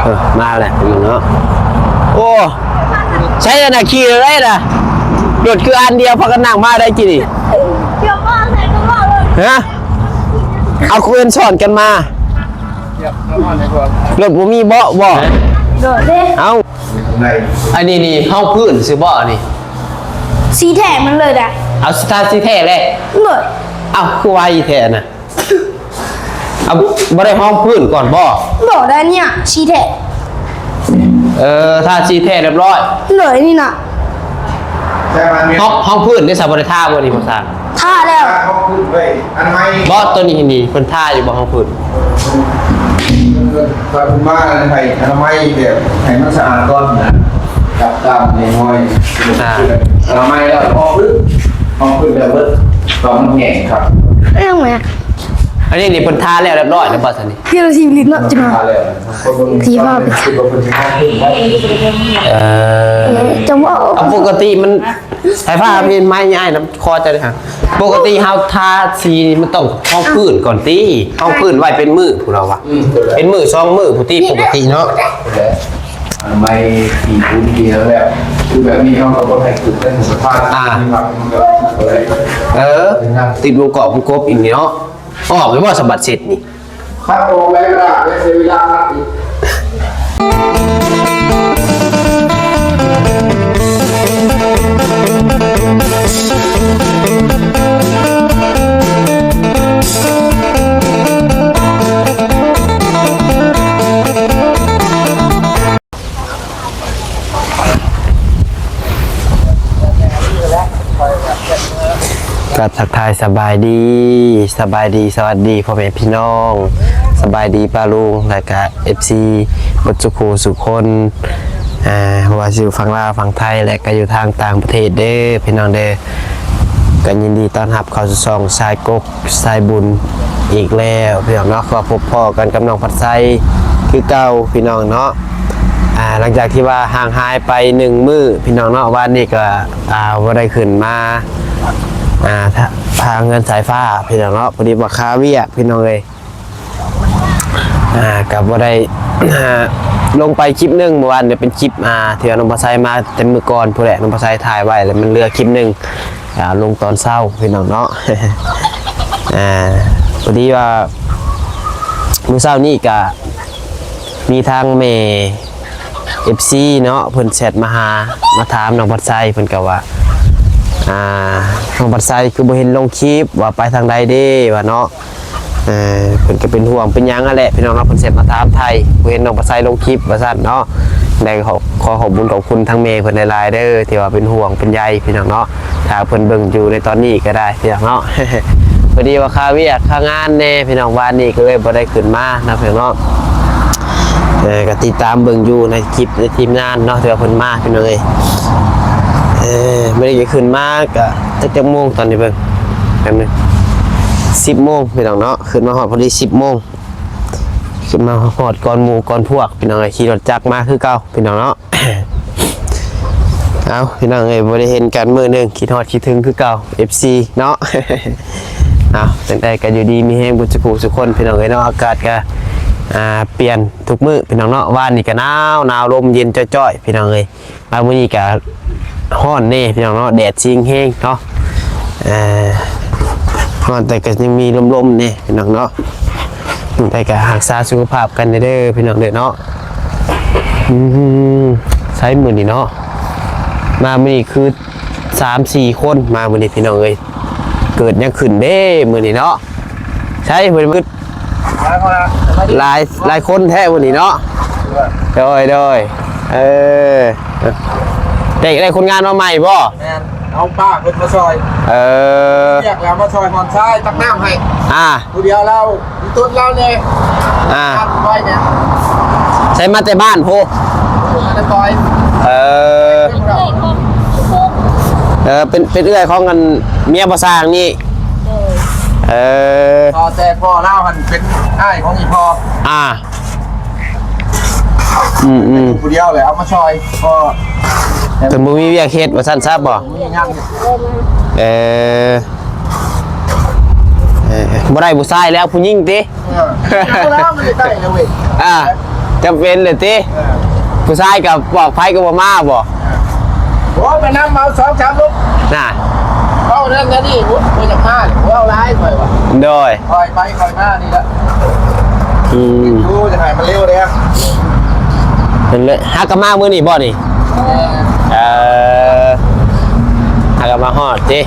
ເອີ ມາແລ້ວເນາະ. ໂອ້ ໃຊ້ອັນນ່າຂີ່ເລີຍນະ ລົດຄືອັນດຽວ ພາກັນນັ່ງມາໄດ້ກີ້ນີ້. ຮະ ເອົາ ຄືເພິ່ນສອນກັນມາ ລົດບໍ່ມີເບາະບໍ? ໂດດເດ້. ເອົ້າ ອັນນີ້ນີ້ຮອງພື້ນຊື່ບໍອັນນີ້? ສີແທ້ມັນເລີຍໄດ໋. ເອົາ ທາສີແທ້ເລີຍ? ໂດດ. ເອົ້າ ຄືໄວແທ້ນະ. ເອົາ ບໍ່ໄດ້ຮອງພື້ນກ່ອນບໍ? ບໍ່ໄດ້ ອັນນີ້ສີແທ້. ເອີ ທາສີແທ້ຮຽບຮ້ອຍ. ໂດຍ ນີ້ນະ. ຮອງ ຮອງພື້ນເດ້ ສາ ບໍ່ໄດ້ທາບໍ່ນີ້ ພໍ່ຊ່າງ? ທາແລ້ວ. ຮອງພື້ນໄວ້ອະນາໄມບໍ? ໂຕນີ້ນີ້ເພິ່ນທາຢູ່ບໍຮອງພື້ນ? ເພິ່ນມາໃຫ້ອະນາໄມແບບໃຫ້ມັນສະອາດກ່ອນນະ ກັບຕາມໃນຮອຍ ອ່າ ອະນາໄມແລ້ວຮອງພື້ນ ຮອງພື້ນແລ້ວເບິດ ຕ້ອງແຫ້ງຄັກ. ເອີ ແມ່ ອັນນີ້ນີ້ເພິ່ນທາແລ້ວຮຽບຮ້ອຍແລ້ວບໍ່ຊັ້ນນີ້? ເພິ່ນຊິລິດເນາະ ຈະມາ ທາແລ້ວ ທີ່ວ່າ ເອີ ເອີ ຈັງຫວະ ເອົາ ປົກກະຕິມັນ ສາຍຟ້າເຫັນໄມ້ອ້າຍນຳຄໍເຈົ້າເດ້ຫະ. ປົກກະຕິເຮົາທາສີນີ້ມັນຕ້ອງຮອງພື້ນກ່ອນຕິ ຮອງພື້ນໄວ້ເປັນມື້ພຸ້ນລະວ່າ ອືມ ເປັນມື້ສອງມື້ພຸ້ນຕິ ປົກກະຕິເນາະ. ອະນາໄມ ສີປູນ ສີຫຍັງແລ້ວ ຄືແບບນີ້ເຮົາກໍບໍ່ໃຫ້ຂຶ້ນເປັນສະພານ ອ່າ ນີ້ມັນກໍບໍ່ໄດ້ ເອີ ຕິດວົງກອບວົງກົບອີກນີ້ເນາະ. ອອກແລ້ວບໍ່ສະບັດເສັດນີ້? ຄັດອອກແລ້ວກໍໄດ້ ເສຍເວລາຄັດອີກ. ກາບທັກທາຍສະບາຍດີ ສະບາຍດີ ສະຫວັດດີພໍ່ແມ່ພີ່ນ້ອງ ສະບາຍດີປ້າລຸງ ແລະກະເອັຟຊີເບິດສູ່ຄູ່ສູ່ຄົນ ອ່າ ບໍ່ວ່າຊິຢູ່ຝັ່ງລາວ ຝັ່ງໄທ ແລະກະຢູ່ທາງຕ່າງປະເທດເດີພີ່ນ້ອງເດີ. ກະຍິນດີຕ້ອນຮັບເຂົ້າສູ່ຊ່ອງຊາຍກົກ ສາຍບຸນອີກແລ້ວພີ່ນ້ອງເນາະ. ກໍພົບພໍ້ກັນກັບນ້ອງພັດໄຊຄືເກົ່າພີ່ນ້ອງເນາະ. ອ່າ ຫຼັງຈາກທີ່ວ່າຫ່າງຫາຍໄປໜຶ່ງມື້ພີ່ນ້ອງເນາະ ວານນີ້ກໍ ອ່າ ບໍ່ໄດ້ຂຶ້ນມາ ອ່າ ທາ ທາງເຮືອນສາຍຟ້າພີ່ນ້ອງເນາະ ພໍດີວ່າຄາວຽກພີ່ນ້ອງເອີຍ. ອ່າ ກໍບໍ່ໄດ້ ອ່າ ລົງໄປຄລິບໜຶ່ງ ເມື່ອວານນີ້ເປັນຄລິບ ອ່າ ທີ່ວ່ານ້ອງພາໄຊມາແຕ່ມື້ກ່ອນພຸ້ນແຫຼະ ນ້ອງພາໄຊຖ່າຍໄວ້ ແລ້ວມັນເຫຼືອຄລິບໜຶ່ງ ອ່າ ລົງຕອນເຊົ້າພີ່ນ້ອງເນາະ. ອ່າ ພໍດີວ່າມື້ເຊົ້ານີ້ກະມີທາງແມ່ ເອັຟຊີເນາະ ເພິ່ນແຊັດມາຫາ ມາຖາມນ້ອງພັດໄຊ ເພິ່ນກໍວ່າ ອ່າ ນ້ອງພັດໄຊຄືບໍ່ເຫັນລົງຄລິບ ວ່າໄປທາງໃດເດ້ວ່າເນາະ. ເອີ ເພິ່ນກໍເປັນຫ່ວງເປັນຫຍັງຫັ້ນແຫຼະພີ່ນ້ອງເນາະ ເພິ່ນແຊັດມາຖາມໄຖ່ ບໍ່ເຫັນນ້ອງພັດໄຊລົງຄລິບວ່າຊັ້ນເນາະ. ໄດ້ຂໍ ຂໍຂອບບຸນຂອບຄຸນທາງແມ່ເພິ່ນຫຼາຍໆເດີ ທີ່ວ່າເປັນຫ່ວງເປັນໃຍພີ່ນ້ອງເນາະ. ຖ້າເພິ່ນເບິ່ງຢູ່ໃນຕອນນີ້ກໍໄດ້ພີ່ນ້ອງເນາະ ພໍດີວ່າຄາວຽກຄາງານແດ່ພີ່ນ້ອງ ວານນີ້ກໍເລີຍບໍ່ໄດ້ຂຶ້ນມານະພີ່ນ້ອງເນາະ. ເອີ ກໍຕິດຕາມເບິ່ງຢູ່ໃນຄລິບໃນທີມງານເນາະ ທີ່ວ່າເພິ່ນມາພີ່ນ້ອງເອີຍ. ເອີ ມື້ນີ້ກໍຂຶ້ນມາກໍຈັກ ຈັກໂມງຕອນນີ້ເບິ່ງ ແປັບໜຶ່ງ ສິບໂມງພີ່ນ້ອງເນາະ. ຂຶ້ນມາຮອດພໍດີສິບໂມງ ຂຶ້ນມາຮອດກ່ອນໝູ່ກ່ອນພວກພີ່ນ້ອງເອີຍ ຂີ່ລົດຈັກມາຄືເກົ່າພີ່ນ້ອງເນາະ. ເອົາ ພີ່ນ້ອງເອີຍ ບໍ່ໄດ້ເຫັນກັນມື້ໜຶ່ງ ຄິດຮອດຄິດເຖິງຄືເກົ່າ ເອັຟຊີເນາະ. ເອົາ ຈັ່ງໃດກໍຢູ່ດີມີແຮງເບິດສູ່ຜູ້ສູ່ຄົນພີ່ນ້ອງເອີຍເນາະ. ອາກາດກໍ ອ່າ ປ່ຽນທຸກມື້ພີ່ນ້ອງເນາະ ວານນີ້ກໍໜາວ ໜາວ ລົມເຢັນຈ້ອຍໆ ພີ່ນ້ອງເອີຍ. ມາມື້ນີ້ກະຮ້ອນແດ່ພີ່ນ້ອງເນາະ ແດດຊິງແຮງເນາະ. ເອີ ຮ້ອນແຕ່ກະຍັງມີລົມໆແດ່ພີ່ນ້ອງເນາະ. ໄປກະຮັກສາສຸຂະພາບກັນແດ່ເດີພີ່ນ້ອງເດີເນາະ. ອືມ ໃສມື້ນີ້ເນາະ ມາມື້ນີ້ຄືສາມສີ່ຄົນ ມາມື້ນີ້ພີ່ນ້ອງເອີຍ. ເກີດຫຍັງຂຶ້ນເດ້ມື້ນີ້ເນາະ ໃສເພິ່ນ ຫຼາຍ ຫຼາຍຄົນແທ້ມື້ນີ້ເນາະ. ໂດຍ ໂດຍ ເອີ ໄດ້ ໄດ້ຄົນງານມາໃໝ່ບໍ່? ແມ່ນ ເອົາປ້າເພິ່ນມາຊ່ອຍ. ເອີ ວຽກແລ້ວມາຊ່ອຍຮ່ອນຊາຍຕັກນ້ຳໃຫ້. ອ່າ ຜູ້ດຽວລາວ ມີຕົ້ນລາວແດ່. ອ່າ ໄວ້ແດ່. ໃສມາແຕ່ບ້ານພຸ້ນ? ມາແຕ່ປອຍ. ເອີ ເປັນເອື້ອຍຂອງ ເອີ ເປັນ ເປັນເອື້ອຍຂອງອັນເມຍບໍ່ຊ່າງນີ້. ເອີ ພໍແຕ່ພໍ່ລາວຫັ້ນເປັນອ້າຍຂອງອີ່ພໍ່. ອ່າ ອືມໆ ຜູ້ດຽວແຫຼະເອົາມາຊ່ອຍ ເພິ່ນບໍ່ມີວຽກເຮັດວ່າຊັ້ນຊະບໍ່? ບໍ່ມີງານເຮັດ. ເອີ ເອີ ບໍ່ໄດ້ຜູ້ຊາຍແລ້ວ ຜູ້ຍິງຕິ? ເອີ ເອົາແລ້ວມັນໄດ້ແລ້ວເວີຍ. ອ່າ ຈຳເປັນເລີຍຕິ? ເອີ ຜູ້ຊາຍກໍບອກໃຜກໍບໍ່ມາບໍ? ໂອ້ ໄປນຳເອົາສອງສາມລົບ ນະ ເວົ້ານັ້ນແນວນີ້ ໂອ້ຍ ບໍ່ຢາກມາເລີຍ ເວົ້າຫຼາຍຂ້ອຍວ່າ ໂດຍ ຄ່ອຍໄປຄ່ອຍມານີ້ລະ ອືມ ຢູ່ຈະໃຫ້ມັນເລັວແດ່ ເຫັນເລີຍ ຫາກໍມາມື້ນີ້ບໍນີ້? ເອີ ຫາກໍມາຮອດຕິ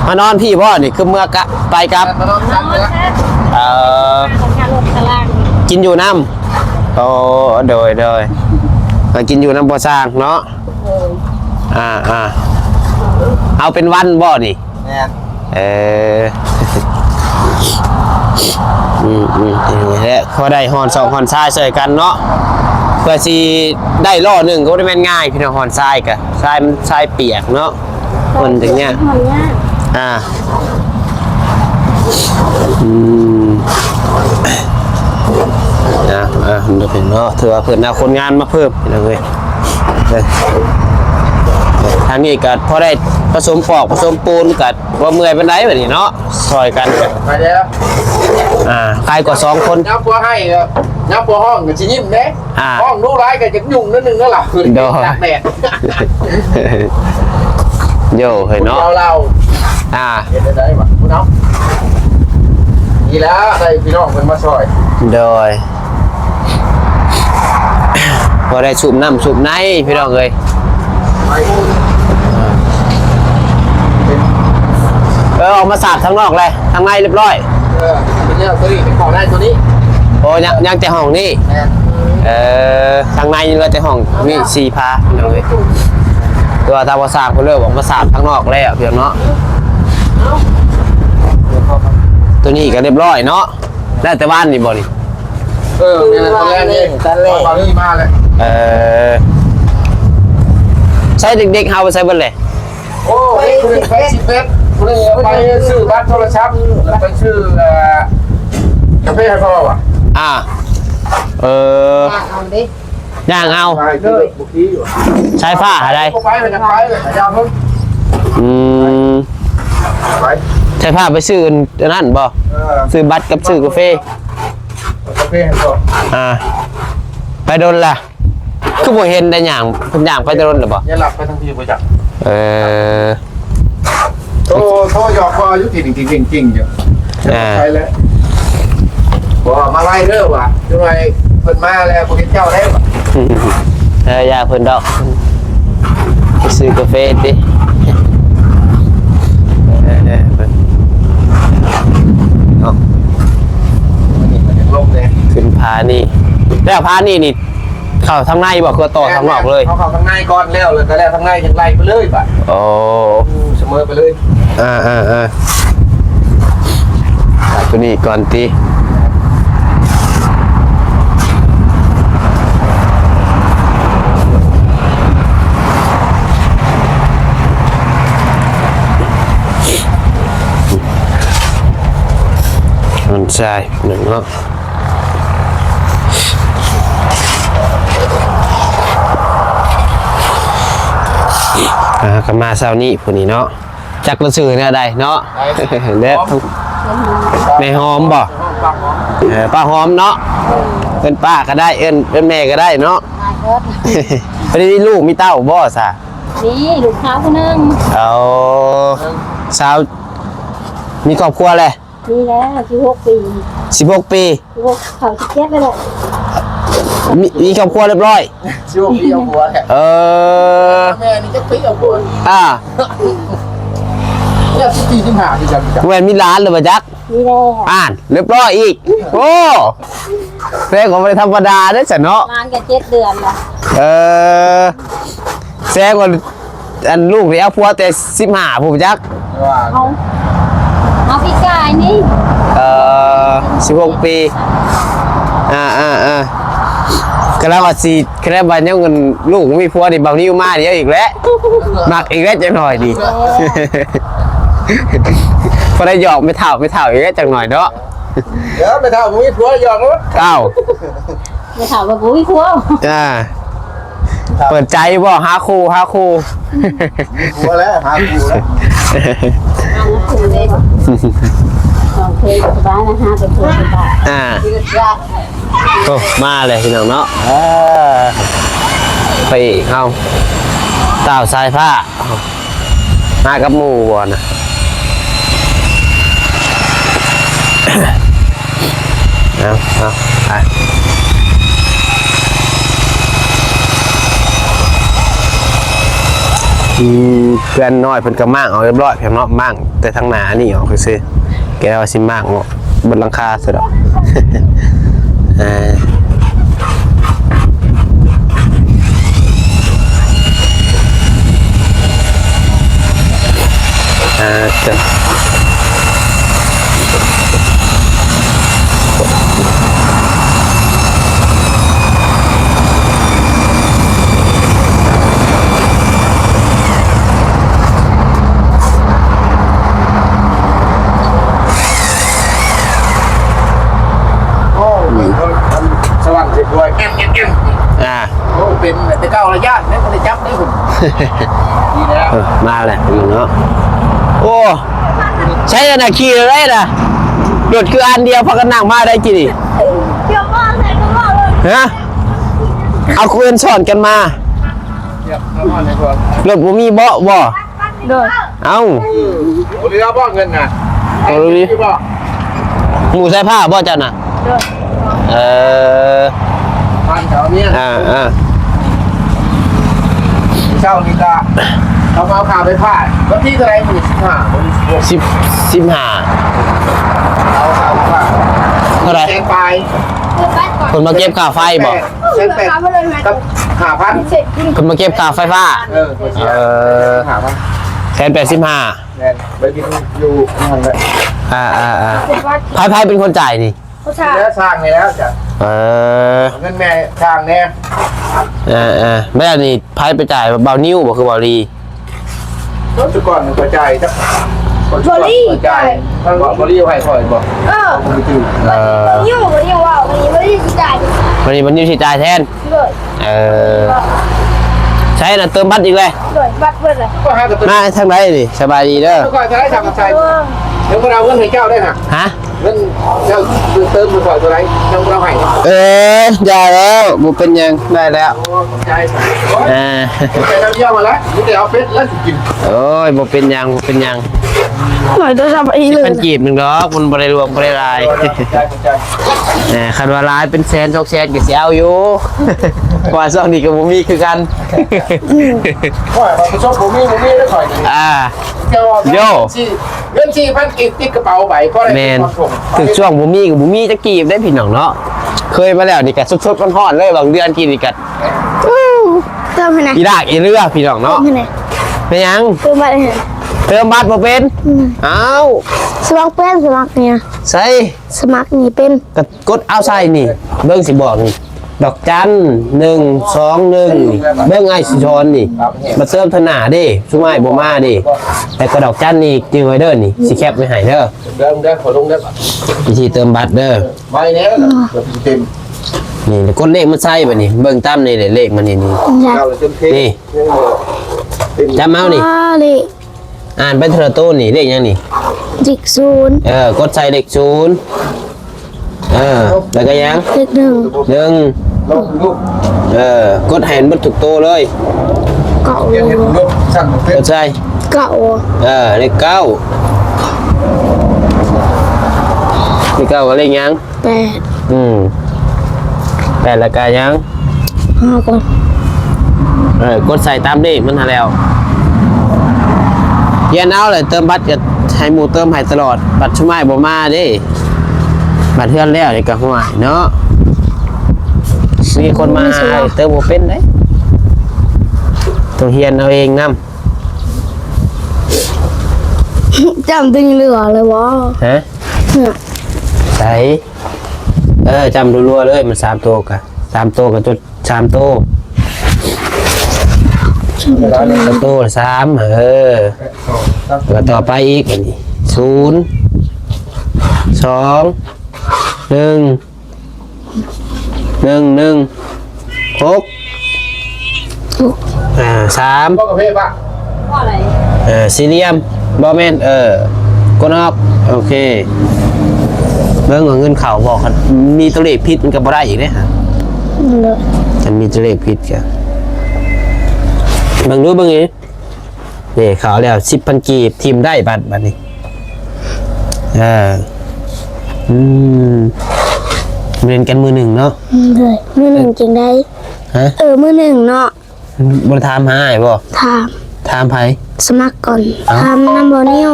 ມານອນພີ້ບໍນີ້? ຄືເມືອກະ ໄປກັບ ມານອນກັບນີ້ລະ ເອີ ກິນຢູ່ນຳ ໂອ້ ໂດຍ ໂດຍ ມາກິນຢູ່ນຳພໍ່ຊ່າງເນາະ ໂດຍ ອ່າ ອ່າ ເອົາເປັນວັນບໍນີ້? ແມ່ນ ເອີ ອືມ ອືມ ນີ້ແຫຼະ ພໍໄດ້ຮ່ອນຊອກຮ່ອນຊາຍຊ່ອຍກັນເນາະ ເພື່ອຊິໄດ້ລໍ້ໜຶ່ງກໍບໍ່ໄດ້ແມ່ນງ່າຍ ພີ່ນ້ອງ ຮ່ອນຊາຍກະ ຊາຍມັນຊາຍປຽກເນາະ ມັນຈັ່ງຍາກ ອ່າ ອືມ ອ່າ ອ່າ ເນາະ ຖືວ່າເພິ່ນເອົາຄົນງານມາເພີ່ມ ພີ່ນ້ອງເອີຍ ເອີ ທາງນີ້ກໍພໍໄດ້ປະສົມປອກປະສົມປູນ ກໍບໍ່ເມື່ອຍປານໃດບັດນີ້ເນາະ ຊ່ອຍກັນ ໄປແລ້ວ ອ່າ ໃຄກວ່າສອງຄົນ ຍາມຜົວໄຫ້ ຍາມຜົວຮ້ອງກໍຊິຍິ້ມເດ້ ອ່າ ຮ້ອງດຸຫຼາຍກໍຈະຫຍຸ້ງໜ້ອຍໜຶ່ງນັ້ນລະ ໂດຍ ຕາກແດດ ໂຍ ເຮີ້ຍເນາະ ເອົາລາວ ອ່າ ເຮັດໄດ້ໄດ໋ວະ ເອົາ ນີ້ແຫຼະ ໄດ້ພີ່ນ້ອງເພິ່ນມາຊ່ອຍ ໂດຍ ພໍໄດ້ສູບນ້ຳສູບໃນ ພີ່ນ້ອງເອີຍ ໄປ ເອີ ອອກມາສາດທາງນອກແລ້ວ ທາງໃນຮຽບຮ້ອຍ ເອີ ເປັນແລ້ວ ຕົວນີ້ເປັນຂອງໃນຕົວນີ້ ໂອ້ ຍັງ ຍັງແຕ່ຫ້ອງນີ້ ແມ່ນ ເອີ ທາງໃນຍັງເຫຼືອແຕ່ຫ້ອງນີ້ສີ່ພາ ພີ່ນ້ອງເອີຍ ແຕ່ວ່າທາງບ່າວຊ່າງເພິ່ນເລີກອອກມາສາດທາງນອກແລ້ວ ພີ່ນ້ອງເນາະ ຕົວນີ້ກໍຮຽບຮ້ອຍເນາະ ໄດ້ແຕ່ວານນີ້ບໍນີ້? ເອີ ແມ່ນ ຕອນແລກນີ້ ຕອນແລກ ຕອນນີ້ມາແລ້ວ ເອີ ໃຊ້ເດັກໆເຮົາໄປໃສເບິດແຫຼະ? ໂອ້ຍ ຜູ້ໜຶ່ງໄປສິບເອັດ ຜູ້ໜຶ່ງໄປຊື້ບັດໂທລະສັບ ແລ້ວໄປຊື້ ເອີ ກາເຟໃຫ້ພໍ່ວ່າ ອ່າ ເອີ ເອົາເດ້ ຍ່າງເອົາ ໄປ ໂດຍ ສາຍຟ້າຫາໃດ ບໍ່ໄປ ໄປ ໄປ ອືມ ໄປ ສາຍຟ້າໄປຊື້ອັນນັ້ນບໍ່? ເອີ ຊື້ບັດກັບຊື້ກາເຟ ກາເຟໃຫ້ພໍ່ ອ່າ ໄປດົນລະ ຄືບໍ່ເຫັນໄດ້ຍ່າງ ເພິ່ນຍ່າງໄປແຕ່ດົນແລ້ວບໍ່? ຢ່າລັກໄປທາງພີ້ບໍ່ຈັກ ເອີ ໂທ ໂທຫຍອກພໍ່ຢູ່ ຈິງໆໆໆ ຢູ່ ອ່າ ໄປແລ້ວ ບໍ່ມາໄວເດີວ່າ ຈັກໜ່ອຍເພິ່ນມາແລ້ວບໍ່ເຫັນເຈົ້າໄດ້ວ່າ ເອີ ຢ່າເພິ່ນດອກ ໄປຊື້ກາເຟຕິ ເອີ ເນາະ ຂຶ້ນຜານີ້ ແລ້ວຜານີ້ນີ້ ເຂົ້າທາງໃນບໍ່ ຄືຕໍ່ທາງນອກເລີຍ? ເຂົ້າ ເຂົ້າທາງໃນກ່ອນ ແລ້ວ ແລ້ວກໍແລ້ວທາງໃນ ຈັ່ງໄລ່ໄປເລີຍບາດ ໂອ້ ສະເໝີໄປເລີຍ ອ່າໆໆ ເອົາຕົວນີ້ກ່ອນຕິ ມັນໃສ່ໜຶ່ງເນາະ. ອ່າ ກໍມາເຊົ້ານີ້ຜູ້ນີ້ເນາະ ຈັກລະຊື່ແນວໃດເນາະ ເດ້ ແມ່ຫອມບໍ່? ເອີ ປ້າຫອມເນາະ ເອີ້ນປ້າກໍໄດ້ ເອີ້ນ ເອີ້ນແມ່ກໍໄດ້ເນາະ ບໍ່ໄດ້ມີລູກມີເຕົ້າບໍ່ຊະ? ມີລູກສາວຜູ້ໜຶ່ງ ເອົາ ສາວ ມີຄອບຄົວແລ້ວ? ມີແລ້ວ ສິບຫົກປີ ສິບຫົກປີ ສິບຫົກ ເຂົ້າສິບເຈັດແລ້ວແຫຼະ ມີ ມີຄອບຄົວຮຽບຮ້ອຍ ຊິບໍ່ມີເອົາຜົວແທ້ ເອີ ແມ່ນີ້ຈັກປີເອົາຜົວ ອ່າ ແລ້ວສິບສີ່ ສິບຫ້າຄືກັນ ແມ່ນມີຫຼານແລ້ວບໍ່ຈັກ? ມີແລ້ວ ອ່ານ ຮຽບຮ້ອຍອີກ ໂອ້ ແສດງວ່າບໍ່ໄດ້ທຳມະດາເດ້ຊັ້ນເນາະ ຫຼານກໍເຈັດເດືອນລະ ເອີ ແສດງວ່າ ອັນລູກນີ້ເອົາຜົວແຕ່ສິບຫ້າພຸ້ນຈັກ ເອົາ ເອົາປີກາຍນີ້ ເອີ ສິບຫົກປີ ອ່າໆໆ ກຳລັງວ່າຊິ ກຳລັງວ່າຍັງ ອັນລູກມີຜົວນີ້ ບ່າວນິວມາດຽວອີກແລ້ວ ມັກອີກແລ້ວຈັກໜ້ອຍນີ້ ເອີ ພໍໄດ້ຫຍອກແມ່ເຖົ້າ ແມ່ເຖົ້າອີກແລ້ວຈັກໜ້ອຍເນາະ ເອີ ແມ່ເຖົ້າບໍ່ມີຜົວຫຍອກໂລດ ອ້າວ ແມ່ເຖົ້າວ່າບໍ່ມີຜົວ ອ່າ ເປີດໃຈບໍ່? ຫາຄູ່ ຫາຄູ່ ມີຜົວແລ້ວ ຫາຄູ່ແລ້ວ ຫາຄູ່ເດ້ ນ້ອງເຄີຍສະບາຍນະ ຫາແຕ່ຜົວສະບາຍ ອ່າ ໂອ້ ມາແລ້ວພີ່ນ້ອງເນາະ ເອີ ພະເອກເຮົາ ຕ່າວສາຍຟ້າ ມາກັບໝູ່ບໍ່ນະ? ເອົາ ເອົາ ໄປ ອືມ ເພື່ອນນ້ອຍເພິ່ນກໍມ້າງອອກຮຽບຮ້ອຍ ພີ່ນ້ອງເນາະ ມ້າງແຕ່ທາງໜ້ານີ້ອອກຊື່ໆ ແກວ່າຊິມ້າງອອກ ເບິດຫຼັງຄາຊະດອກ ອ່າ ອ່າ ເຈົ້າ ໂອ້ ສະຫວ່າງເສຍບວຍ ແອມ ແອມ ແອມ ອ່າ ໂອ້ ເປັນແຕ່ເກົ່າລະ ຢ້ານເດ້ ບໍ່ໄດ້ຈັບເດ້ ນີ້ແຫຼະ ເອີ ມາແລ້ວເນາະ ໂອ້ ໃຊ້ອັນນ່າຂີ່ເລີຍນະ ລົດຄືອັນດຽວ ພາກັນນັ່ງມາໄດ້ກີ້ນີ້ ຮະ ເອົາຄົນສອນກັນມາ ລົດບໍ່ມີເບາະບໍ່? ໂດຍ ເອົ້າ ບໍ່ໄດ້ເອົາບໍ່ເງິນນະ? ບໍ່ໄດ້ ໝູ່ໃສ່ຜ້າບໍ່ເຈົ້ານະ? ໂດຍ ເອີ ພັນເຂົາເມຍ ອ່າໆ ເຊົ້ານີ້ກະເຂົາມາເອົາຄ່າໄຟຟ້າ ວັນທີເທົ່າໃດມື້ນີ້? ສິບຫ້າ ວັນທີສິບຫົກ ສິບ ສິບຫ້າ ເອົາຄ່າໄຟຟ້າ ເທົ່າໃດ? ແສນປາຍ ເພິ່ນມາເກັບຄ່າໄຟບໍ່? ແສນແປດ ກັບຫ້າພັນ ເພິ່ນມາເກັບຄ່າໄຟຟ້າ ເອີ ເພິ່ນເສຍ ເອີ ຫ້າພັນ ແສນແປດສິບຫ້າ ແມ່ນ ໄປບິນຢູ່ນັ້ນແຫຼະ ອ່າໆໆ ໃຜ ໃຜເປັນຄົນຈ່າຍນີ້? ຜູ້ຊາຍ ແລ້ວຊ່າງນີ້ແລ້ວຈ້ະ ເອີ ເງິນແມ່ຊ່າງແດ່ ອ່າໆ ແລ້ວນີ້ໃຜໄປຈ່າຍ? ບ່າວນິວບໍ່ ຄືບ່າວລີ? ແຕ່ກ່ອນມັນກໍຈ່າຍ ຈັກ ບ່າວລີຈ່າຍ ທາງບ່າວລີໃຫ້ຂ້ອຍບໍ່? ເອີ ບໍ່ຈື່ ເອີ ຢູ່ ຢູ່ເວົ້າ ບ່າວລີຊິຈ່າຍ ບັດນີ້ບ່າວນິວຊິຈ່າຍແທນ ໂດຍ ເອີ ໃຊ້ນະ ເຕີມບັດອີກແລ້ວ ໂດຍ ບັດເບິດແລ້ວ ມາທາງໃດນີ້? ສະບາຍດີເດີ ຂ້ອຍຈະໄດ້ທຳໃສ່ ເອີ ຍັງບໍ່ໄດ້ເອົາເງິນໃຫ້ເຈົ້າໄດ້ນະ ຮະ? ເງິນເຈົ້າເຕີມໃຫ້ຂ້ອຍເທົ່າໃດ? ຍັງບໍ່ໄດ້ໃຫ້ ເອີ ຢ່າແລ້ວ ບໍ່ເປັນຫຍັງ ໄດ້ແລ້ວ ໂອ້ ຂອບໃຈ ເອີ ແຕ່ນຳດຽວມາລະ ມີແຕ່ເອົາເປັດແລ້ວຊິກິນ ໂອ້ຍ ບໍ່ເປັນຫຍັງ ບໍ່ເປັນຫຍັງ ໜ້ອຍໂທລະສັບອີກ ສິບພັນກີບໜຶ່ງດອກ ມັນບໍ່ໄດ້ຫຼວງ ບໍ່ໄດ້ຫຼາຍ ເອີ ຂອບໃຈ ຂອບໃຈ ເອີ ຄັນວ່າຫຼາຍເປັນແສນສອງແສນກໍຊິເອົາຢູ່ ເພາະວ່າຊ່ວງນີ້ກໍບໍ່ມີຄືກັນ ອືມ ຂ້ອຍວ່າປະສົບບໍ່ມີ ບໍ່ມີເດ້ຂ້ອຍນີ້ ອ່າ ແຕ່ວ່າ ໂຢ ເງິນສີ່ພັນກີບຕິດກະເປົາໄປ ພໍໄດ້ ແມ່ນ ເປັນຄວາມສຸກ ຖືກຊ່ວງບໍ່ມີກໍບໍ່ມີຈັກກີບເດ້ພີ່ນ້ອງເນາະ ເຄີຍມາແລ້ວນີ້ກະສົດໆຮ້ອນໆເລີຍ ບາງເດືອນກີ້ນີ້ກະ ເຕີມໃຫ້ແດ່ ອີຫຼາກອີເຫຼືອພີ່ນ້ອງເນາະ ເຕີມໃຫ້ແດ່ ເປັນຫຍັງ? ເຕີມບັດໃຫ້ແດ່ ເຕີມບັດບໍ່ເປັນ? ອືມ ອ້າວ ສະໝັກເປັນ ສະໝັກນີ້ ໃສ ສະໝັກນີ້ເປັນ ກະກົດເອົາໃສ່ນີ້ ເບິ່ງຊິບອກນີ້ ດອກຈັນ ໜຶ່ງ ສອງ ໜຶ່ງ ນີ້ ເບິ່ງອ້າຍຊິສອນນີ້ ມາເຕີມທະໜ້າເດ້ ຊຸມອ້າຍບໍ່ມາເດ້ ແລ້ວກໍດອກຈັນນີ້ຈື່ໄວ້ເດີ ນີ້ຊິແຄປໄວ້ໃຫ້ເດີ ເດີ ເດີ ຂໍລົງເດີ ວິທີເຕີມບັດເດີ ໄວແລ້ວນະ ເຕີມ ນີ້ ແລ້ວກົດເລກມາໃສ່ບັດນີ້ ເບິ່ງຕາມນີ້ເດ້ ເລກມັນນີ້ ນີ້ ເຈົ້າເຕີມເຄ ນີ້ ຍັງບໍ່ເຕັມ ຈຳເອົານີ້ ອ່າ ເລກ ອ່ານໄປເທື່ອໂຕນີ້ ເລກຫຍັງນີ້? ເລກສູນ ເອີ ກົດໃສ່ເລກສູນ ເອີ ແລ້ວກໍຫຍັງ? ເລກໜຶ່ງ ໜຶ່ງ ເອີ ກົດໃຫ້ມັນເບິດທຸກໂຕເລີຍ ເກົ້າ ກົດໃສ່ ເກົ້າ ເອີ ເລກເກົ້າ ເລກເກົ້າ ກໍເລກຫຍັງ? ແປດ ອືມ ແປດ ແລ້ວກະຫຍັງ? ຫ້າກ່ອນ ເອີ ກົດໃສ່ຕາມເລກມັນຫັ້ນແລ້ວ ຮຽນເອົາແຫຼະ ເຕີມບັດກໍໃຫ້ໝູ່ເຕີມໃຫ້ຕະຫຼອດ ບັດຊຸມອ້າຍບໍ່ມາເດ້ ບັດເຮືອນແລ້ວນີ້ກໍຫ້ວຍເນາະ ມີຄົນມາຫາ ເຕີມບໍ່ເປັນເດ້ ຕ້ອງຮຽນເອົາເອງນຳ ຈຳຕົວນີ້ເຫຼືອເລີຍບໍ່? ຮະ? ໃສ? ເອີ ຈ້ຳລັວໆເລີຍ ມັນສາມໂຕກະ ສາມໂຕກະຈົດສາມໂຕ ໂຕລະສາມ ເອີ ແລ້ວຕໍ່ໄປອີກ ອັນນີ້ ສູນ ສອງ ໜຶ່ງ ໜຶ່ງ ໜຶ່ງ ຫົກ ຫົກ ອ່າ ສາມ ບໍ່ກາເຟປະ ເອີ ສີ່ຫຼ່ຽມ ບໍ່ແມ່ນ ເອີ ກົດອອກ ໂອເຄ ເບິ່ງວ່າເງິນເຂົ້າບໍ່ ຄັນມີຕົວເລກຜິດມັນກໍບໍ່ໄດ້ອີກເດ້. ໂດຍ ຄັນມີຕົວເລກຜິດກໍເບິ່ງດູ ເບິ່ງນີ້ ນີ້ເຂົ້າແລ້ວ ສິບພັນກີບ ຖິ້ມໄດ້ບັດ ບັດນີ້. ເອີ ອືມ ມາຫຼິ້ນກັນມື້ໜຶ່ງເນາະ. ໂດຍ ມື້ໜຶ່ງຈັ່ງໃດ? ຮະ? ເອີ ມື້ໜຶ່ງເນາະ. ບໍ່ໄດ້ຖາມຫາອ້າຍບໍ່? ຖາມ. ຖາມໃຜ? ສະໝັກກ່ອນ. ເອົ້າ ຖາມນຳບໍ່ນິວ.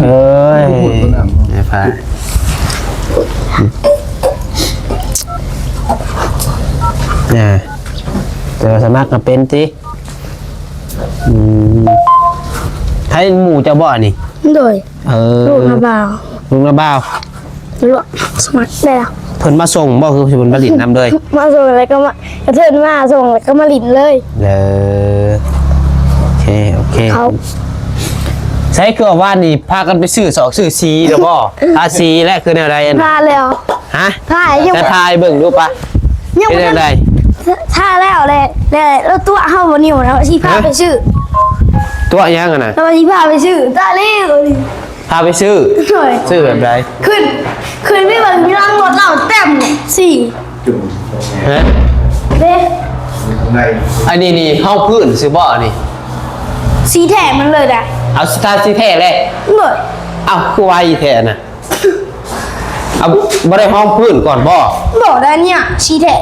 ເອີຍ ແມ່ພາ ແຕ່ວ່າສະໝັກກໍເປັນຕິ? ອືມ ໃຜໝູ່ເຈົ້າບໍ່ອັນນີ້? ໂດຍ. ເອີ ລູກນາບ່າວ. ລູກນາບ່າວ ສະໝັກແລ້ວ. ເພິ່ນມາສົ່ງບໍ່ ຄືເພິ່ນມາຫຼິ້ນນຳເລີຍ? ມາສົ່ງແລ້ວກໍມາ ກະເທີນມາສົ່ງແລ້ວກໍມາຫຼິ້ນເລີຍ. ເອີ ໂອເຄ ໂອເຄ. ໃສຄືວ່າວານນີ້ພາກັນໄປຊື້ສອກຊື້ສີແລ້ວບໍ່? ທາສີແລ້ວຄືແນວໃດ? ທາແລ້ວ. ຮະ? ທາຢູ່. ແຕ່ທາໃຫ້ເບິ່ງດູປະ. ຍັງ ເປັນຈັ່ງໃດ? ທາແລ້ວແຫຼະ ແລ້ວຕົວະເຮົາບໍ່ນິວ ເຮົາຊິພາໄປຊື້. ຕົວະຫຍັງຫັ້ນນະ? ເຮົາຊິພາໄປຊື້. ຕາຍແລ້ວນີ້. ພາໄປຊື້? ໂດຍ. ຊື້ແບບໃດ? ຂຶ້ນ ຂຶ້ນໄປເບິ່ງຢູ່ຫຼັງລົດລາວເຕັມສີ່. ຮະ? ເດ້. ອັນນີ້ນີ້ຮອງພື້ນຊື່ບໍ່ອັນນີ້? ສີແທ້ມັນເລີຍນະ. ເອົາ ທາສີແທ້ເລີຍ? ໂດຍ. ເອົ້າ ຄືໄວແທ້ນະ. ເອົາ ບໍ່ໄດ້ຮອງພື້ນກ່ອນບໍ່? ບໍ່ໄດ້ ອັນນີ້ສີແທ້.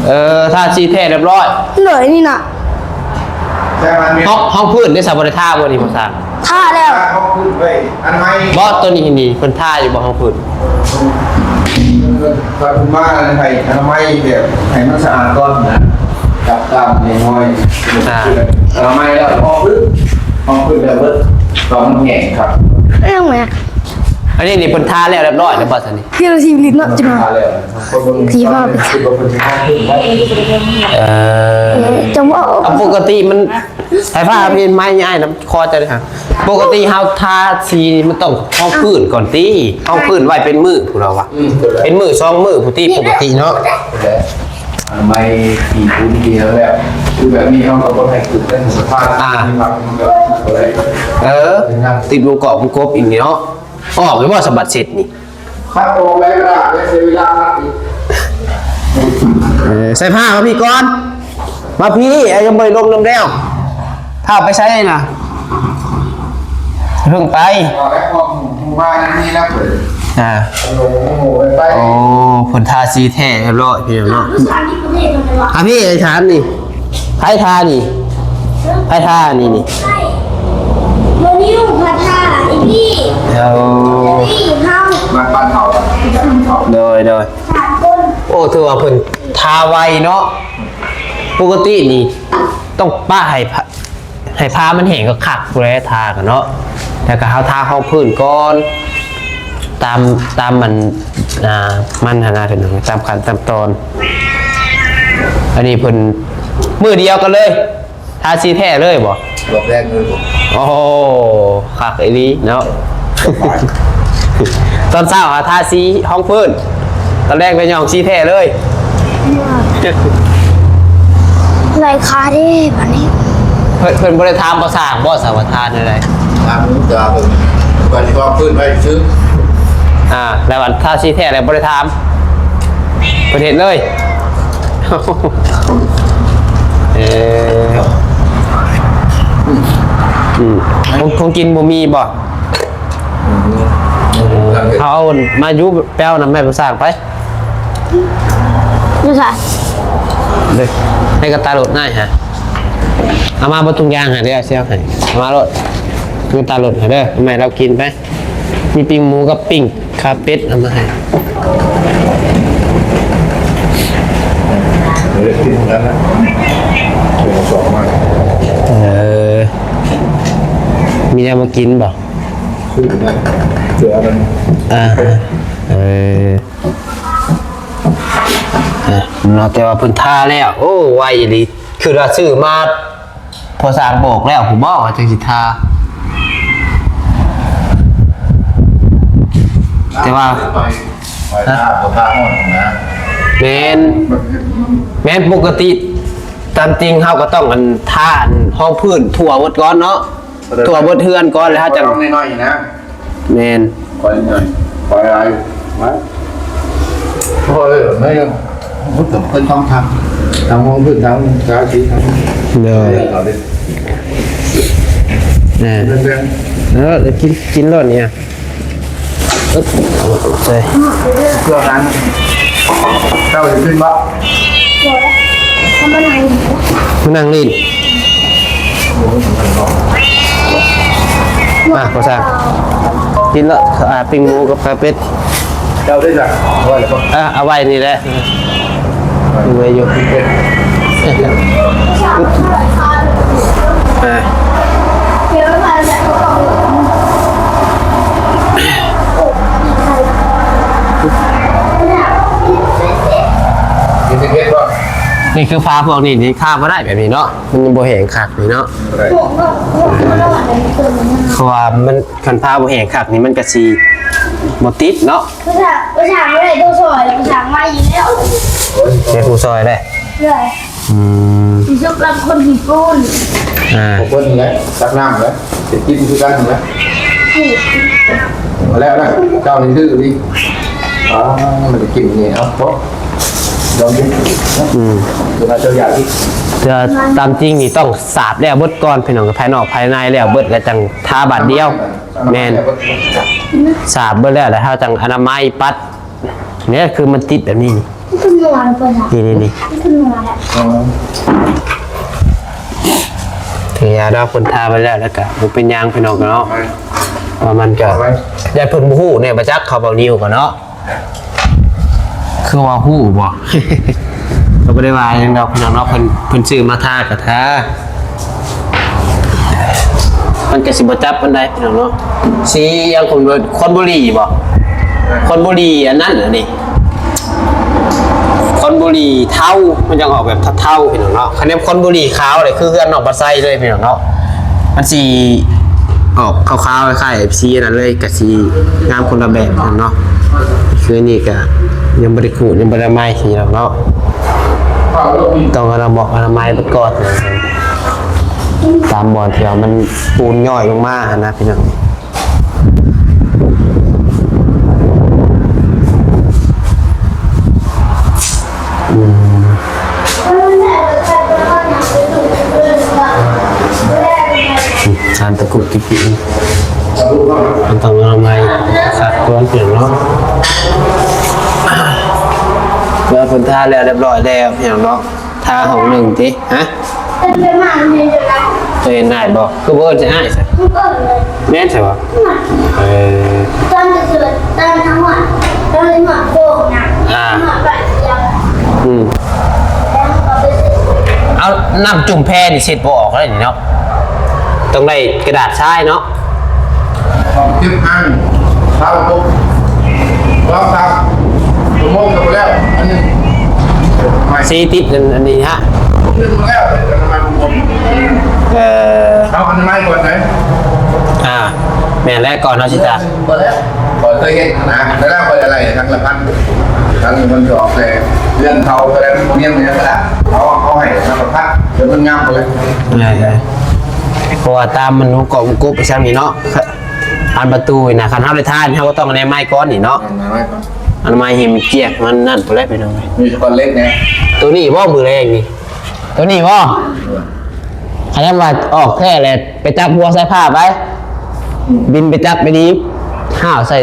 ເອີ ທາສີແທ້ຮຽບຮ້ອຍ. ໂດຍ ນີ້ນະ. ຮອງ ຮອງພື້ນໄດ້ສະ ບໍ່ໄດ້ທາບໍ່ນີ້ພໍ່ຊ່າງ? ທາແລ້ວ. ທາຮອງພື້ນໄວ້ອະນາໄມ. ບໍ່ ໂຕນີ້ນີ້ເພິ່ນທາຢູ່ບໍ່ຮອງພື້ນ? ເອີ ເພິ່ນມາໃຫ້ອະນາໄມແບບໃຫ້ມັນສະອາດກ່ອນນະ ຈັບຕາມໃນຮອຍ. ອ່າ ອະນາໄມແລ້ວຮອງພື້ນ ຮອງພື້ນແລ້ວເບິດ ຕ້ອງແຫ້ງຄັກ. ເອີ ແມ່ ອັນນີ້ນີ້ເພິ່ນທາແລ້ວຮຽບຮ້ອຍແລ້ວບໍ່ຊັ້ນນີ້? ທີ່ລະສິບລິດເນາະ ຈະມາ ທີ່ວ່າ ເອີ ເອີ ຈັງວ່າ ເອົາ ປົກກະຕິມັນ ໃຫ້ພາເຫັນໄມ້ອ້າຍນຳຄໍເຈົ້າເດ້. ປົກກະຕິເຮົາທາສີນີ້ມັນຕ້ອງຮອງພື້ນກ່ອນຕິ ຮອງພື້ນໄວ້ເປັນມື້ພຸ້ນລະວ່າ. ອືມ ເປັນມື້ສອງມື້ພຸ້ນຕິ ປົກກະຕິເນາະ. ໄມ້ຕີປູນຕີຫຍັງແລ້ວ ຄືແບບນີ້ເຮົາກໍບໍ່ໃຫ້ຂຶ້ນເປັນສະພາບ ອ່າ ທີ່ມັນກໍບໍ່ໄດ້. ເອີ ຕິດວົງກອບວົງກົບອີກນີ້ເນາະ. ອອກແລ້ວບໍ່ສະບັດເສັດນີ້? ຄັດອອກແລ້ວກໍໄດ້ ເສຍເວລາຄັດອີກ. ເອີ ໃສ່ຜ້າມາພີ້ກ່ອນ ມາພີ້ ເອົາ ຍັງບໍ່ໄດ້ລົງນຳແລ້ວ. ຖ້າໄປໃສນະ? ເພິ່ງໄປ. ອອກແລ້ວ ອອກໝູ່ໝູ່ມານີ້ນະເພິ່ນ. ອ່າ ໂອ້ໂຫ ໄປ ໂອ້ ເພິ່ນທາສີແທ້ຮຽບຮ້ອຍພີ່ນ້ອງເນາະ. ອ່າ ພີ່ ໄອ້ຖາມນີ້ ໃຜທານີ້? ໃຜທານີ້ນີ້? ໂມນິວພາທາອີ່ພີ້. ໂອ້ ເຮົາ ມາປັນເຮົາ. ໂດຍ ໂດຍ. ໂອ້ ຖືວ່າເພິ່ນທາໄວເນາະ. ປົກກະຕິນີ້ຕ້ອງປະໃຫ້ ໃຫ້ຜ້າມັນແຫ້ງຄັກໆ ຜູ້ໃດທາກັນເນາະ. ແລ້ວກໍເຮົາທາຮອງພື້ນກ່ອນ ຕາມ ຕາມມັນ ອ່າ ມັນຫັ້ນນະ ຕາມຂັ້ນຕາມຕອນ. ອັນນີ້ເພິ່ນມື້ດຽວກັນເລີຍ ທາສີແທ້ເລີຍບໍ່? ດອກແດງເລີຍບໍ່? ໂອ້ໂຫ ຄັກອີ່ຫຼີເນາະ. ຕອນເຊົ້າຫາທາສີຮອງພື້ນ ຕອນແລງໄປຫຍ້ອງສີແທ້ເລີຍ. ໄຫຼຄ່າເດ້ບາດນີ້. ເພິ່ນ ເພິ່ນບໍ່ໄດ້ຖາມພໍ່ຊ່າງບໍ່ ສາວະທານແນວໃດ? ຖາມຢູ່ ແຕ່ວ່າເພິ່ນ ເພິ່ນກໍຊິວາງພື້ນໄວ້ຊື່. ອ່າ ແລ້ວອັນທາສີແທ້ແລ້ວບໍ່ໄດ້ຖາມ ເພິ່ນເຮັດເລີຍ. ເອີ ອືມ ຂອງ ຂອງກິນບໍ່ມີບໍ່? ເຮົາເອົາມາຢູ່ ໄປເອົານຳແມ່ຜູ້ສ້າງໄປ. ຢູ່ໃສ? ເດ້ ໃນກະຕາລົດນາຍຫາ ເອົາມາເບິດທຸກຢ່າງຫາ ດຽວຊິເອົາໃຫ້ ເອົາມາໂລດ ຢູ່ກະຕາລົດຫາເດີ ເອົາມາໃຫ້ລາວກິນໄປ. ມີປີ້ງໝູກັບປີ້ງຂາເປັດ ເອົາມາໃຫ້. ເອີ ມີແນວມາກິນບໍ່? ອ່າ ເອີ ເນາະ ແຕ່ວ່າເພິ່ນທາແລ້ວ ໂອ້ ໄວອີ່ຫຼີ. ຄືວ່າຊື້ມາ ພໍ່ຊ່າງບອກແລ້ວ ຜູ້ບໍ່ວ່າຈັ່ງຊິທາ ແຕ່ວ່າ ແມ່ນ ແມ່ນ ປົກກະຕິຕາມຈິງເຮົາກໍຕ້ອງ ອັນ ທາ ອັນ ຮອງພື້ນທົ່ວເບິດກ່ອນເນາະ. ທົ່ວເບິດເຮືອນກ່ອນ ແລ້ວເຮົາຈັ່ງ ແມ່ນ. ໄປໜ້ອຍ ໄປຫຼາຍ ມາ ໂອ້ຍ ແມ່ນ ເພິ່ນຕ້ອງທຳ ທຳຫ້ອງພື້ນ ທຳກາສີ ທຳ ເດີ ເອີ ເອົາເດ້ ເອີ ກິນ ກິນໂລດນີ້ ອຶບ ໃສ່ ເພື່ອກັນ ເຈົ້າຊິຂຶ້ນບໍ່? ມານັ່ງຫຼິ້ນ ມາ ພໍ່ຊ່າງ ກິນເລີຍ ອ່າ ປີ້ງໝູກັບຂາເປັດ ເຈົ້າໄດ້ຈັກ ເອົາໄວ້ແລ້ວບໍ່? ອ່າ ເອົາໄວ້ນີ້ແຫຼະ ເອົາໄວ້ຢູ່ ອ່າ ນີ້ຄືຜ້າພວກນີ້ນີ້ ຄາບໍ່ໄດ້ແບບນີ້ເນາະ ມັນຍັງບໍ່ແຫ້ງຄັກນີ້ເນາະ ບໍ່ໄດ້ ເພາະວ່າມັນ ຄັນຜ້າບໍ່ແຫ້ງຄັກນີ້ ມັນກະຊິບໍ່ຕິດເນາະ ຜູ້ຊ່າງ ຜູ້ຊ່າງບໍ່ໄດ້ ຜູ້ຊ່າງມາຢູ່ແລ້ວ ແມ່ນຜູ້ຊ່ອຍເດ້ ເອີ ອືມ ຊິສຸກກັບຄົນຍີ່ປຸ່ນ ອ່າ ຂອງເພິ່ນນີ້ແຫຼະ ຕັກນ້ຳແຫຼະ ຊິກິນຄືກັນຫັ້ນແຫຼະ ອືມ ເອົາແລ້ວນະ ເຈົ້ານີ້ດື້ນີ້ ອໍ ມັນຈະກິນນີ້ ເອົາ ພໍ ລອງກິນ ອືມ ເວລາເຈົ້າຢາກກິນ ແຕ່ຕາມຈິງນີ້ຕ້ອງສາບແລ້ວເບິດກ່ອນ ພີ່ນ້ອງ ພາຍນອກພາຍໃນແລ້ວເບິດ ແລ້ວຈັ່ງທາບາດດຽວ ແມ່ນ ສາບເບິດແລ້ວ ແລ້ວເຮົາຈັ່ງອະນາໄມປັດ ນີ້ຄືມັນຕິດແບບນີ້ ນີ້ ນີ້ ນີ້ ນີ້ ເອີ ດອກເພິ່ນທາໄປແລ້ວ ແລ້ວກະບໍ່ເປັນຫຍັງ ພີ່ນ້ອງເນາະ ວ່າມັນກະ ຢ້ານເພິ່ນບໍ່ຮູ້ແນ່ ບໍ່ຈັກ ເຂົາເວົ້ານິວກ່ອນເນາະ ຄືວ່າຮູ້ບໍ່? ກໍບໍ່ໄດ້ວ່າຫຍັງດອກ ພີ່ນ້ອງເນາະ ເພິ່ນ ເພິ່ນຊື້ມາທາກໍທາ ມັນກໍຊິບໍ່ຈັບປານໃດ ພີ່ນ້ອງເນາະ ສີຫຍັງ ຄົນ ຄົນບຸຫຼີ່ບໍ່? ຄົນບຸຫຼີ່ອັນນັ້ນ ອັນນີ້ ຄົນບຸຫຼີ່ເທົາ ມັນຈັ່ງອອກແບບເທົາໆ ພີ່ນ້ອງເນາະ ຄັນແມ່ນຄົນບຸຫຼີ່ຂາວນີ້ ຄືເຮືອນນ້ອງປາໄຊເລີຍ ພີ່ນ້ອງເນາະ ມັນຊິ ອອກຂາວໆ ຄ້າຍໆ ສີອັນນັ້ນເລີຍ ກະຊິງາມຄົນລະແບບເນາະ ຄືນີ້ກະຍັງບໍ່ໄດ້ຂູດ ຍັງບໍ່ໄດ້ໄມ້ ພີ່ນ້ອງເນາະ ຕ້ອງອະນາມັຍ ອະນາໄມໄປກ່ອນ ຕາມບ່ອນທີ່ວ່າມັນປູນຍ້ອຍລົງມາຫັ້ນນະ ພີ່ນ້ອງ ອືມ ອືມ ທານຕະກຸດກິດກິ ມັນຕ້ອງເອົາໃໝ່ ຄັກກ່ອນ ພີ່ນ້ອງເນາະ ເພື່ອເພິ່ນທາແລ້ວຮຽບຮ້ອຍແລ້ວ ພີ່ນ້ອງເນາະ ທາຫ້ອງໜຶ່ງຕິ ຮະ? ເຈົ້າເຫັນອ້າຍບໍ່? ຄືບໍ່ເອີ້ນໃສ່ອ້າຍຊະ? ແມ່ນໃຊ່ບໍ່? ເອີ ຕອນຈະເກີດ ຕອນທາງຫອດ ຕອນຫອດໂກງນະ ອ່າ ຫອດບາດດຽວ ອືມ ເອົານ້ຳຈຸ່ມແພນີ້ເຊັດບໍ່ອອກເລີຍນີ້ເນາະ ຕ້ອງໄດ້ກະດາດຊາຍເນາະ. ເກັບຫັ້ນ ເຊົາ ລອງ ສາມຊົ່ວໂມງກໍແລ້ວ ອັນໜຶ່ງ ສີຕິດອັນ ອັນນີ້ຮະ ໜຶ່ງແລ້ວ ເອີ ເອົາອັນໃໝ່ກ່ອນໄດ໋ ອ່າ ແມ່ນແລ້ວ ກ່ອນເຮົາຊິຕາ ບໍ່ແລ້ວ ຂ້ອຍເຄີຍເຮັດນະ ແລ້ວຂ້ອຍໄດ້ໄລ່ທາງລະພັນ ທາງມັນຈອກແຕ່ເຮືອນເຂົາ ແຕ່ເຮືອນມັນກະດາດ ເຂົາ ເຂົາໃຫ້ທາງລະພັນ ແຕ່ມັນງາມບໍ່ແລ້ວ ເພາະວ່າຕາມມັນຫູກອບຫູກົບໄປຊັ້ນນີ້ເນາະ. ບານປະຕູນີ້ນະ ຄັນເຮົາໄດ້ທານີ້ ເຮົາກໍຕ້ອງອະນາໄມກ່ອນນີ້ເນາະ ແມ່ນ ອະນາໄມກ່ອນ ອະນາໄມໃຫ້ມັນຈຽກ ມັນນັ້ນພຸ້ນແຫຼະ ພີ່ນ້ອງເອີຍ ມີສະກອນເຫຼັກແດ່ ໂຕນີ້ບໍ່ ມື້ແລງນີ້ ໂຕນີ້ບໍ່ ຄັນວ່າອອກແທ້ແຫຼະ ໄປຈັບຫົວສາຍຟ້າໄປ ອືມ ບິນໄປຈັບໄປນີ້ ຫ້າວໃສ່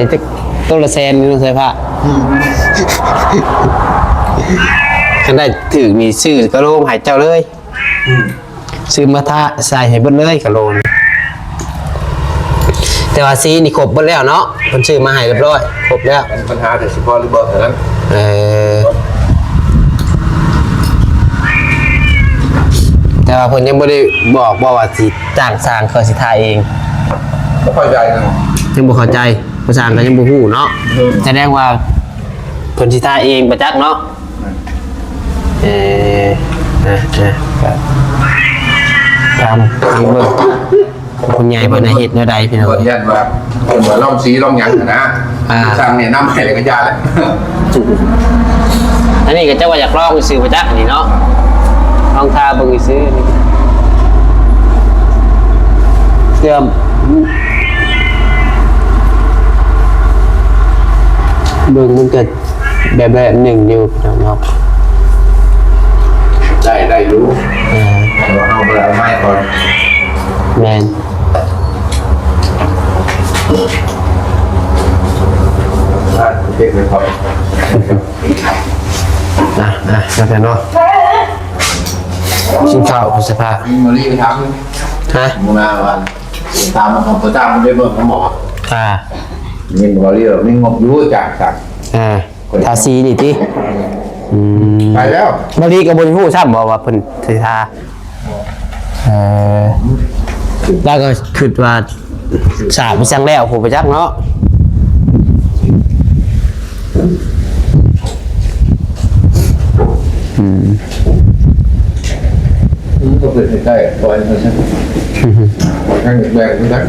ໂຕລະແສນນີ້ ສາຍຟ້າ ອືມ ຄັນໄດ້ຖືກນີ້ ຊື້ກະໂລມໃຫ້ເຈົ້າເລີຍ ອືມ ຊື້ມາທາໃສ່ໃຫ້ເບິດເລີຍກະໂລນ ແຕ່ວ່າສີນີ້ຄົບເບິດແລ້ວເນາະ ເພິ່ນຊື້ມາໃຫ້ຮຽບຮ້ອຍ ຄົບແລ້ວ ບັນຫາແຕ່ຊິພໍຫຼືບໍ່ເທົ່ານັ້ນ ເອີ ແຕ່ວ່າເພິ່ນຍັງບໍ່ໄດ້ບອກບໍ່ວ່າຊິຈ້າງຊ່າງ ເຂົາຊິທາເອງ ບໍ່ເຂົ້າໃຈນະ ຍັງບໍ່ເຂົ້າໃຈ ຜູ້ຊ່າງກໍຍັງບໍ່ຮູ້ເນາະ ອືມ ສະແດງວ່າເພິ່ນຊິທາເອງປະຈັກເນາະ. ເອີ ອ່ະ ອ່ະ ຕາມ ຕາມເບິ່ງ ຜູ້ໃຫຍ່ເພິ່ນໃຫ້ເຮັດແນວໃດ ພີ່ນ້ອງ ເພິ່ນຢ້ານວ່າ ເພິ່ນວ່າລອງສີລອງຫຍັງນະ ອ່າ ຊ່າງແນະນຳໃຫ້ແລ້ວກໍຢ່າແລ້ວ ອັນນີ້ກໍຈັກວ່າຢາກລອງຊື່ໆ ບໍ່ຈັກນີ້ເນາະ ລອງທາເບິ່ງຊື່ໆ ເຊື່ອມ. ເບິ່ງມັນກໍແບບໆໜຶ່ງຢູ່ພີ່ນ້ອງເນາະ ໄດ້ ໄດ້ຢູ່ ເອີ ແຕ່ວ່າເຮົາບໍ່ໄດ້ເອົາໄມ້ກ່ອນ ແມ່ນ ອ່ະ ເກັບໄວ້ກ່ອນ ອ່ະ ອ່ະ ວ່າຊັ້ນເນາະ ກິນເຂົ້າ ພະສະພາ ມາລີໄປຖາມ ຮະ ມື້ໜ້າວ່າ ຕາມ ຕາມໄປເບິ່ງໝໍ ອ່າ ມີບໍ່ເລີຍ ມີງົບຢູ່ ຈາກ ຈາກ ອ່າ ທາສີນີ້ຕິ ອືມ ໄປແລ້ວ ມາລີກໍບໍ່ໄດ້ຮູ້ຊ້ຳບໍ່ວ່າເພິ່ນຊິທາ ເອີ ລາວກໍຄິດວ່າ ສາບໄປສັ່ງແລ້ວ ຜູ້ໄປຈັກເນາະ ອືມ ອືມ ກໍເປັນໄດ້ ປ່ອຍມັນຊະ ໃຫ້ແບກຄືກັນ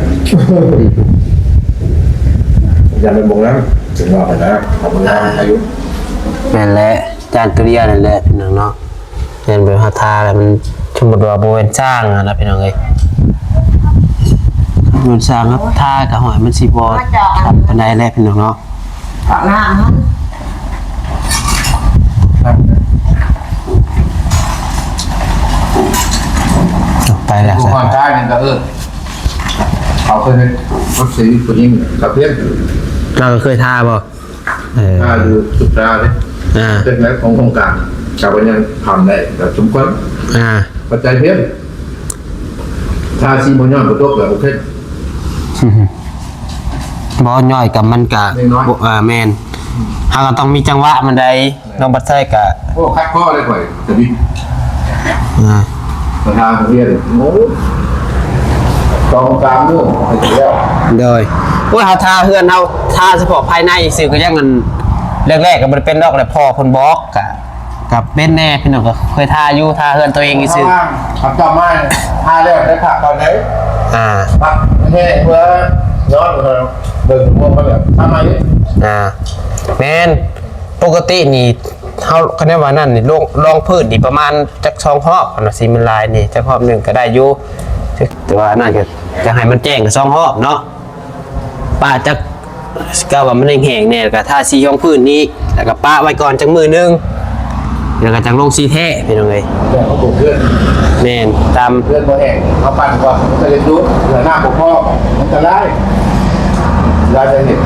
ຢ່າໄປບໍ່ງາມ ເຖິງວ່າໄປນະ ເອົາມາງາມອາຍຸ ແມ່ນແຫຼະ ຈານໂຕດຽວນັ້ນແຫຼະ ພີ່ນ້ອງເນາະ. ແມ່ນ ແບບເຮົາທາແລ້ວມັນ ສົມມຸດວ່າບໍ່ແມ່ນຊ່າງຫັ້ນນະ ພີ່ນ້ອງເອີຍ ມັນຊ່າງເຮົາທາກໍຫ້ອຍມັນຊິບໍ່ປານໃດແຫຼະ ພີ່ນ້ອງເນາະ ປາກນ້ຳມັນ ໄປແລ້ວ ຜູ້ ຊະ ຜ່ອນຄາຍນີ້ກໍ ເອີ ເຂົາເຄີຍເຮັດກັບຊີວິດຜູ້ຍິງກັບເພື່ອນ ລາວກໍເຄີຍທາບໍ່? ເອີ ຖ້າຢູ່ສຸດຕາເດ້ ອ່າ ເປັນແບບຂອງໂຄງການ ກໍຍັງທຳໄດ້ແບບສົມຄວນ ອ່າ ປັດໄຈພຽງ ຖ້າຊິບໍ່ຍ້ອນບໍ່ຕົກແລ້ວໂອເຄ ບໍ່ຍ້ອຍກັບມັນກະ ເລັກນ້ອຍ ບໍ່ ອ່າ ແມ່ນ ເຮົາກໍຕ້ອງມີຈັງຫວະມັນໄດ໋ ແມ່ນ ນ້ອງບັດໄຊກະ ໂອ້ ຄັດຄໍເລີຍຂ້ອຍ ຈະບິດ ອ່າ ປະທານໂຮງຮຽນ ໂອ້ ສອງສາມມື້ໃຫ້ແລ້ວ ໂດຍ ໂອ້ຍ ເຮົາທາເຮືອນເຮົາ ທາສະເພາະພາຍໃນຊື່ກໍຍັງ ອັນ ແລກໆກໍບໍ່ໄດ້ເປັນດອກ ແລ້ວພໍ່ເພິ່ນບອກ ກະ ກະເປັນແດ່ ພີ່ນ້ອງ ກໍເຄີຍທາຢູ່ ທາເຮືອນຕົວເອງຊື່ ເຂົາເຈົ້າມາ ທາແລ້ວໄດ້ພັກກ່ອນເດ້ ອ່າ ພັກແຫ້ງເພື່ອນອນ ເບິ່ງພວກມັນແບບທຳມາອີກ ອ່າ ແມ່ນ ປົກກະຕິນີ້ ເຮົາ ຄັນແນວວ່ານັ້ນນີ້ ລອງ ລອງພື້ນນີ້ປະມານຈັກສອງຮອບ ຄັນວ່າຊີເມັນລາຍນີ້ ຈັກຮອບໜຶ່ງກໍໄດ້ຢູ່ ແຕ່ວ່ານັ້ນກໍຢາກໃຫ້ມັນແຈ້ງກໍສອງຮອບເນາະ ປະຈັກ ກະວ່າມັນແຫ້ງໆແດ່ ແລ້ວກໍທາສີຮອງພື້ນອີກ ແລ້ວກໍປະໄວ້ກ່ອນຈັກມື້ໜຶ່ງ ແລ້ວກໍຈັ່ງລົງສີແທ້ ພີ່ນ້ອງເອີຍ ແບບເຮົາປູກເຮືອນ ແມ່ນ ຕາມ ເຮືອນບໍ່ແຫ້ງ ເຮົາປັ່ນກ່ອນ ມັນກໍເຮັດດູດ ເຫຼືອນ້ຳບໍ່ພໍ ມັນກໍລາຍ ລາຍຈະເຮັດ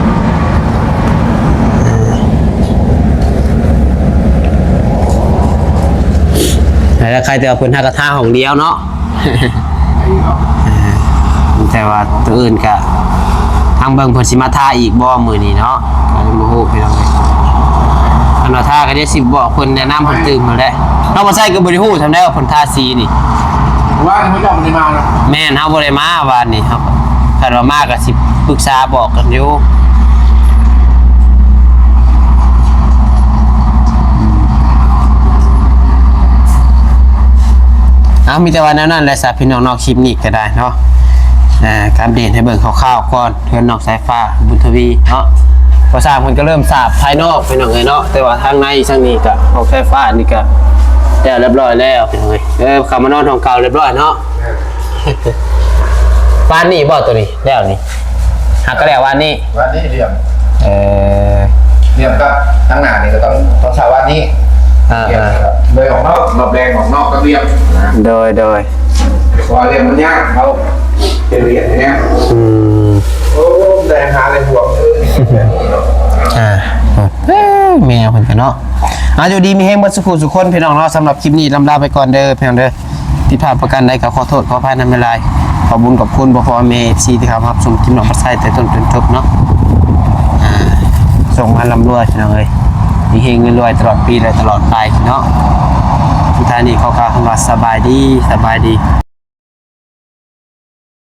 ແລ້ວໃຄແຕ່ວ່າເພິ່ນຫາກະທາຫ້ອງດຽວເນາະ ແຕ່ວ່າໂຕອື່ນກະ ທາງເບິ່ງເພິ່ນຊິມາທາອີກບໍ່ມື້ນີ້ເນາະ ກໍຍັງບໍ່ຮູ້ພີ່ນ້ອງເອີຍ ຄັນວ່າທາກໍດຽວຊິບອກເພິ່ນແນະນຳເພິ່ນຕື່ມຫັ້ນແຫຼະ ເຮົາບໍ່ໃຊ້ກໍບໍ່ໄດ້ຮູ້ສ່ຳໃດວ່າເພິ່ນທາສີນີ້ ວານນີ້ເຈົ້າບໍ່ໄດ້ມາເນາະ ແມ່ນ ເຮົາບໍ່ໄດ້ມາວານນີ້ ເຮົາ ຄັນວ່າມາກໍຊິປຶກສາບອກກັນຢູ່ ເອົາ ມີແຕ່ວ່າແນວນັ້ນແຫຼະຊະ ພີ່ນ້ອງເນາະ ຄລິບນີ້ກໍໄດ້ເນາະ ອ່າ ການອັບເດດໃຫ້ເບິ່ງຄ່າວໆກ່ອນ ເຮືອນນ້ອງສາຍຟ້າ ບຸນທະວີເນາະ ພໍ່ຊ່າງເພິ່ນກໍເລີ່ມສາບພາຍນອກ ພີ່ນ້ອງເອີຍເນາະ ແຕ່ວ່າທາງໃນທາງນີ້ກໍ ພວກໄຟຟ້ານີ້ກໍແລ້ວຮຽບຮ້ອຍແລ້ວ ພີ່ນ້ອງເອີຍ ເອີ ເຂົ້າມານອນຫ້ອງເກົ່າຮຽບຮ້ອຍເນາະ ປານນີ້ບໍ່ ໂຕນີ້ແລ້ວນີ້ ຫາກກໍແລ້ວວານນີ້ ວານນີ້ລຽມ ເອີ ລຽມກັບທາງໜ້ານີ້ກໍຕ້ອງ ຕ້ອງເຊົ້າວານນີ້ ອ່າ ລຽມ ອ່າ ໂດຍອອກນອກ ຮອບແລງອອກນອກກໍລຽມນະ ໂດຍ ໂດຍ ເພາະວ່າລຽມມັນຍາກ ເຮົາເຮັດລຽນແທ້ ອືມ ໂອ້ ໄດ້ຫາໄດ້ຫວງເອີ ອ່າ ເອີ ແມ່ເພິ່ນກໍເນາະ ອ່າ ຢູ່ດີມີແຮງເບິດສູ່ຜູ້ສູ່ຄົນ ພີ່ນ້ອງເນາະ ສຳລັບຄລິບນີ້ລຳລາໄປກ່ອນເດີ ພີ່ນ້ອງເດີ ຜິດພາດປະການໃດກໍຂໍໂທດຂໍອະໄພນຳຫຼາຍໆ ຂອບບຸນຂອບຄຸນພໍ່ໆແມ່ໆເອັຟຊີທີ່ເຂົ້າມາຮັບຊົມຄລິບນ້ອງບັດໄຊແຕ່ຕົ້ນຈົນຈົບເນາະ ອ່າ ສົ່ງມາລ່ຳລວຍພີ່ນ້ອງເອີຍ ມີເຮງເງິນລວຍຕະຫຼອດປີ ແລະ ຕະຫຼອດໄປເນາະ ສຸດທ້າຍນີ້ຂໍກ່າວຄຳວ່າສະບາຍດີ ສະບາຍດີ.